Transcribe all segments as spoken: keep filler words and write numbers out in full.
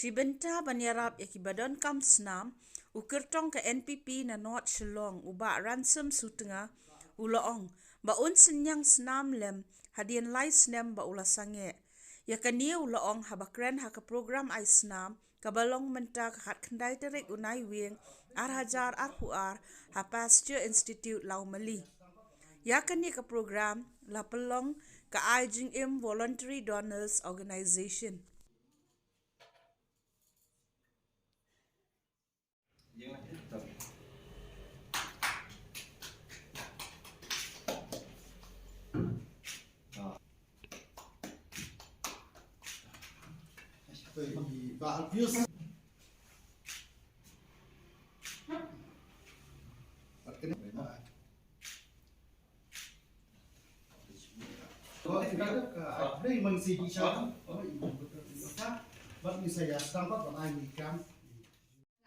Tibynta ban ïarap ïa ki ba donkam snam, u kyrtong ka N P P na North Shillong, u Bah Ransom Sutnga, u la ong ba un synñiang snam lem hadien lai snem ba u la sangeh. Ïa kane u la ong haba kren ha ka program ai snam kaba long mynta ka khatkhyndai tarik u Naiwieng ar hajar arphew ar ha Pasteur Institute, Lawmali. Ïa kane ka program la pynlong ka Ai Jingim Voluntary Donors Organization.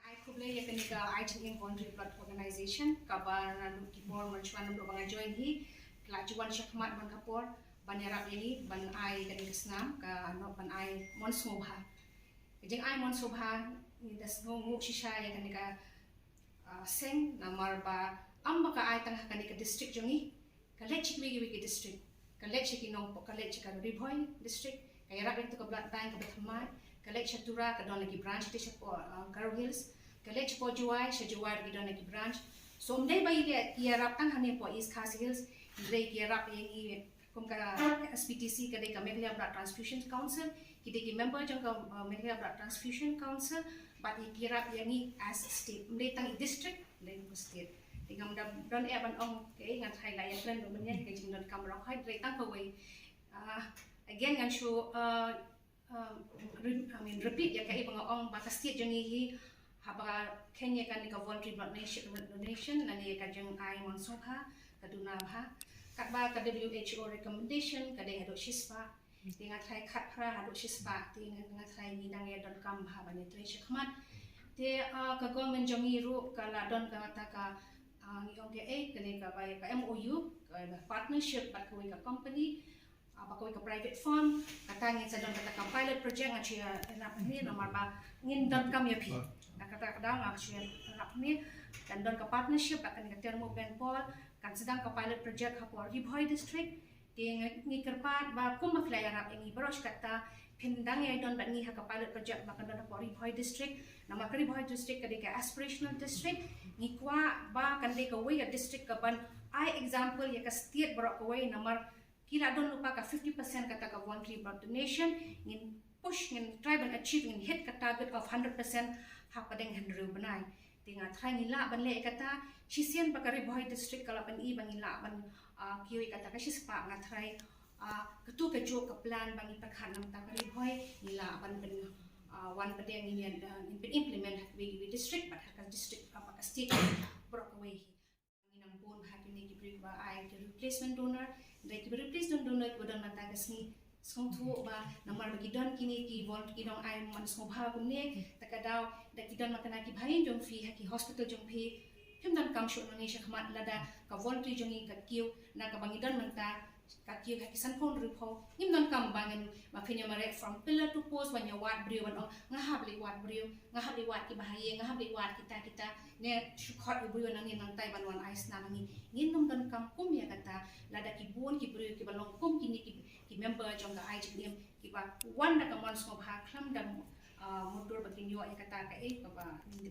Ai khublei ïa kane ka Ai Jingim Voluntary Blood Organization, kaba naduh ki por mynshuwa naduh ba nga join hi, ka la ju wan shakhmat man ka por ban ïarap ïa ngi ban ai kane ka snam, ka, noh, ban ai mon sngewbha. Ka jingai mon sngewbha ngi da sngew nguh shisha ïa kane ka, ah, seng, namar ba ym ba ka ai tang ha kane ka district jong ngi, ka leit sha kiwei kiwei ki district. Ka leit sha ki nong, ka leit sha ka Ri Bhoi district, ka ïarap ïa katu ka blood bank kaba thymmai, ka leit sha Tura, ka don la ki branch te shapoh, ah, Garo Hills, ka leit shapoh Jowai, sha Jowai ruh ki don la ki branch. So ym dei ba ki ïarap tang hangne hapoh East Khasi Hills, ki dei ki ïarap ïa ngi kum ka S B T C, ka dei ka Meghalaya Blood Transfusion Council, ki dei ki member jong ka, uh, Meghalaya Blood Transfusion Council, bad ki ïarap ïa ngi as a state, ym dei tang i district, ym dei tang i state. Te ngam da don eh ban ong, okay, ngan tharai la ïa kren ba mynne ka jingdonkam baroh hi, ym dei tang kawei. Ah, again ngan shu, uh, um, re-, I mean, repeat ïa kaei ba nga ong ba ka state jong ngi hi, haba kheiñ ïa kane ka voluntary blood donation, donation, lane ïa ka jingai mon sngewbha, ka duna bha. Katba ka W H O recommendation ka dei haduh shispah. Te nga tharai khatphra haduh shispah, te nga, nga tharai ngi dang ïa donkam bha ban ïa trei shakhmat. Te, ah, ka government jong ngi ruh ka la don kata ka, ah, ngi ong kaei, kane kaba ïa ka M O U, ka partnership bad kawei ka company, ah, ba kawei ka private firm, kata ngin sa don kata ka pilot project, nga shu ïa lap hangne, namar ba ngin donkam ïa phi. Kata ka daw nga shu ïa lap hangne, kan don ka partnership bad kane ka Thermo Benpol, kan sdang ka pilot project hapoh Ri Bhoi District. Te ngi, ngi kyrpad ba kumba phi la ïarap ïa ngi baroh shi katta, phin dang ïa don bad ngi ha ka pilot project ba kan don hapoh Ri Bhoi District. Namar ka Ri Bhoi District ka dei ka aspirational district, ngi kwah ba kan dei kawei ka district kaban ai example ïa ka state baroh kawei, namar ki la don lypa ka fifty percent kata ka voluntary blood donation, ngin push, ngin try ban achieve, ngin hit ka target of hundred percent ha pdeng hynriew bnai. Te nga tharai ngi lah ban leh ïa kata, shisien ba ka Ri Bhoi District ka la pyni ba ngi lah ban, ah, kiew ïa kata ka shispah, nga tharai, ah, katu kajuh ka plan ba ngi pyrkhat na ka bynta ka Ri Bhoi, ngi lah ban pyn, ah, wan pdeng, ngin ïa, ah, ngin pyn implement ha kiwei kiwei district, bad ha ka district, ah, bad ka state baroh kawei hi. Ngi nang bun ha kine ki briew ba ai ki replacement donor, da ki replacement donor kiba don mynta ka sngi, sngewthuh ba namar ba ki don kine ki vol-, ki nong ai mon sngewbha kumne, ta ka daw da ki don ma kane ki bahaïing jong phi ha ki hospital jong phi, phim donkam shuh nangne shakhmat lada ka voluntary jong ngi ka kiew na kaba ngi don mynta, ka kiew ha ki sanphew hynriewphew. Ngim donkam ba ngin, ba phin ïa mareh from pillar to post ban ïa wad briew ban ong nga hap leit wad briew, nga hap leit wad ki bahaïing, nga hap leit wad kita kita. Ne shu khot u briew nangne nangtai ban wan ai snam ngi. Ngin ym donkam kum ïa kata, lada ki bun ki briew kiba long kum kine ki, ki member jong ka Ai Jingim, kiba wan da ka mon sngewbha khlem da, ah, mutdur ba kin ïoh ïa kata kaei kaba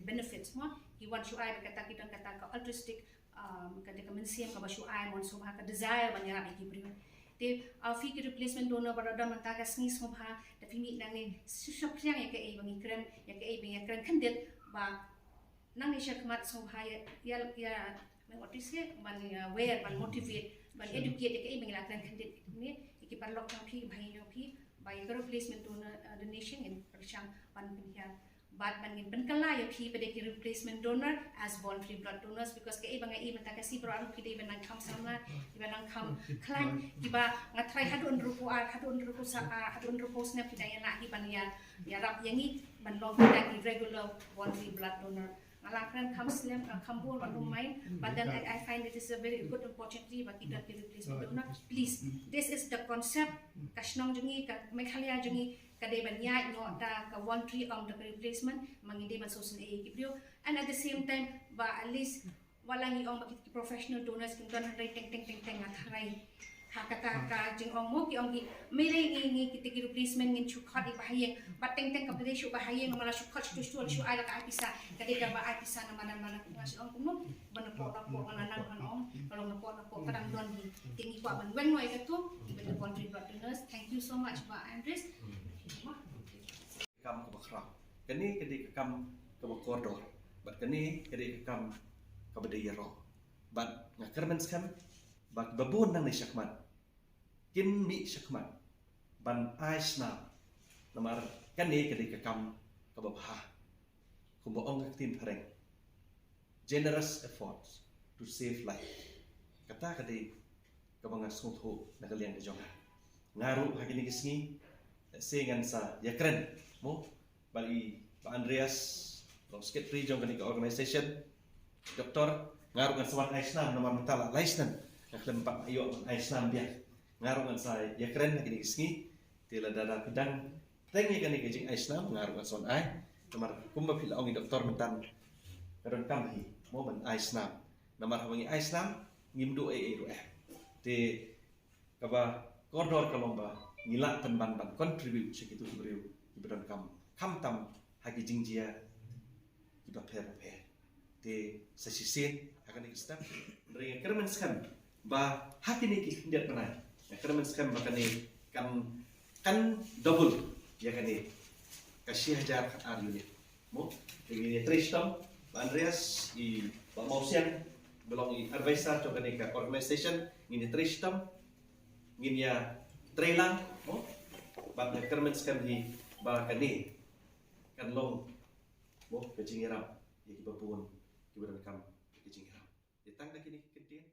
benefits mo. Ki wan shu ai ba kata ki don kata ka altruistic, um, ka dei ka mynsiem kaba shu ai mon sngewbha, ka desire ban ïarap ïa ki briew. Te, uh, phi ki replacement donor ba don mynta ka sngi sngewbha, da phi mih nangne shu shaphrang ïa kaei ba ngi kren, ïa kaei ba ngi kren khyndiat ba nangne shakhmat sngewbha ïa, ïa, ïa, ban, what is it? Ban, uh, aware, ban motivate, ban educate ïa kaei ba ngi la kren khyndiat ne, ïa ki paralok jong phi, ki bahaïing jong phi, ba ïa ka replacement donor, uh, donation ngin pyrshang ban pynhiar. Bad ban ngin pynkylla ïa phi pat da ki replacement donor as voluntary blood donors, because kaei ba nga i mynta ka sngi baroh arngut ki dei ban nang kham samla, ki ban nang kham khlaiñ, kiba nga tharai haduh hynriewphew ar, haduh hynriewphew sa, ah, haduh hynriewphew snem ki dang ïa lah hi ban ïa, ïarap ïa ngi ban long kita ki regular voluntary blood donor. Nga la kren kham slem, ah, kham bun, ban ym mind, but then I, I find it is a very good opportunity ba ki don ki replacement donor. Please, this is the concept, ka shnong jong ngi, ka Meghalaya jong ngi, ka dei ban ïaid noh da ka voluntary, ym da ka replacement, ma ngi dei ban sngewsynei ïa ki briew. And at the same time ba at least wat la ngi ong ba ki professional donors kim don hynrei teng teng teng teng nga tharai ha kata ka jingong mo ki ong ki, mei lei ngi ngi kita ki replacement ngin shu khot ïa ba ha ïing, ba teng teng ka pyrthei shu ba ha ïing, namar la shu khot shu shu shu ai la ka ai pisa, ka dei ka ba ai pisa na madan madan. Nga shu ong kumno ban na pok na pok, nga nang ban ong ka long na pok na pok ka dang don hi. Te ngi kwah ban weng noh ïa katu, ban na voluntary blood donors. Thank you so much Bah Andres. Kam kaba khraw. Kane ka dei ka kam kaba kordor. Bad kane ka dei ka kam kaba dei ïaroh. Bad nga kyrmen skhem ba kiba bun nangne shakhmat kin mih shakhmat ban ai snam. Namar kane ka dei ka kam kaba bha. Kumba ong ka ktien phareng, generous efforts to save life. Kata ka dei kaba nga sngewthuh na ka liang ka jong nga. Nga ruh ha kine ki sngi, se ngan sa ïakren mo bad i Bah Andreas, long secretary jong kane ka organisation. Doktor, nga ruh ngan sa wan ai snam namar mynta la lai snem nga khlem pat ïoh ban ai snam biang. Nga ruh ngan sa ïakren ha kine ki sngi. Te lada da phi dang teng ïa kane ka jingai snam, nga ruh ngan sa wan ai. Namar kumba phi la ong i doktor mynta, ka donkam hi mo ban ai snam. Namar haba ngi ai snam ngim duh ei ei ruh eh. Te kaba kordor ka long ba ngi lah pynban ban contribute sha kitu ki briew kiba donkam, khamtam ha ki jingjia kiba pher ba pher. Te sa shisien ha kane ka step, hynrei nga kyrmen skhem ba ha kine ki khyndiat bnai, nga kyrmen skhem ba kane kan, kan double ïa kane ka shi hajar khatar unit. Mo, te ngin ïatrei shitom, Bah Andreas, i Bah Mawsiang ba long i advisor jong kane ka organisation, ngin ïatrei shitom, ngin ïatrei lang mo. Bad nga kyrmen skhem hi ba kane kan long mo ka jingïarap ïa kiba bun kiba donkam ïa ka jingïarap. Ïa tang da kine ki kyntien.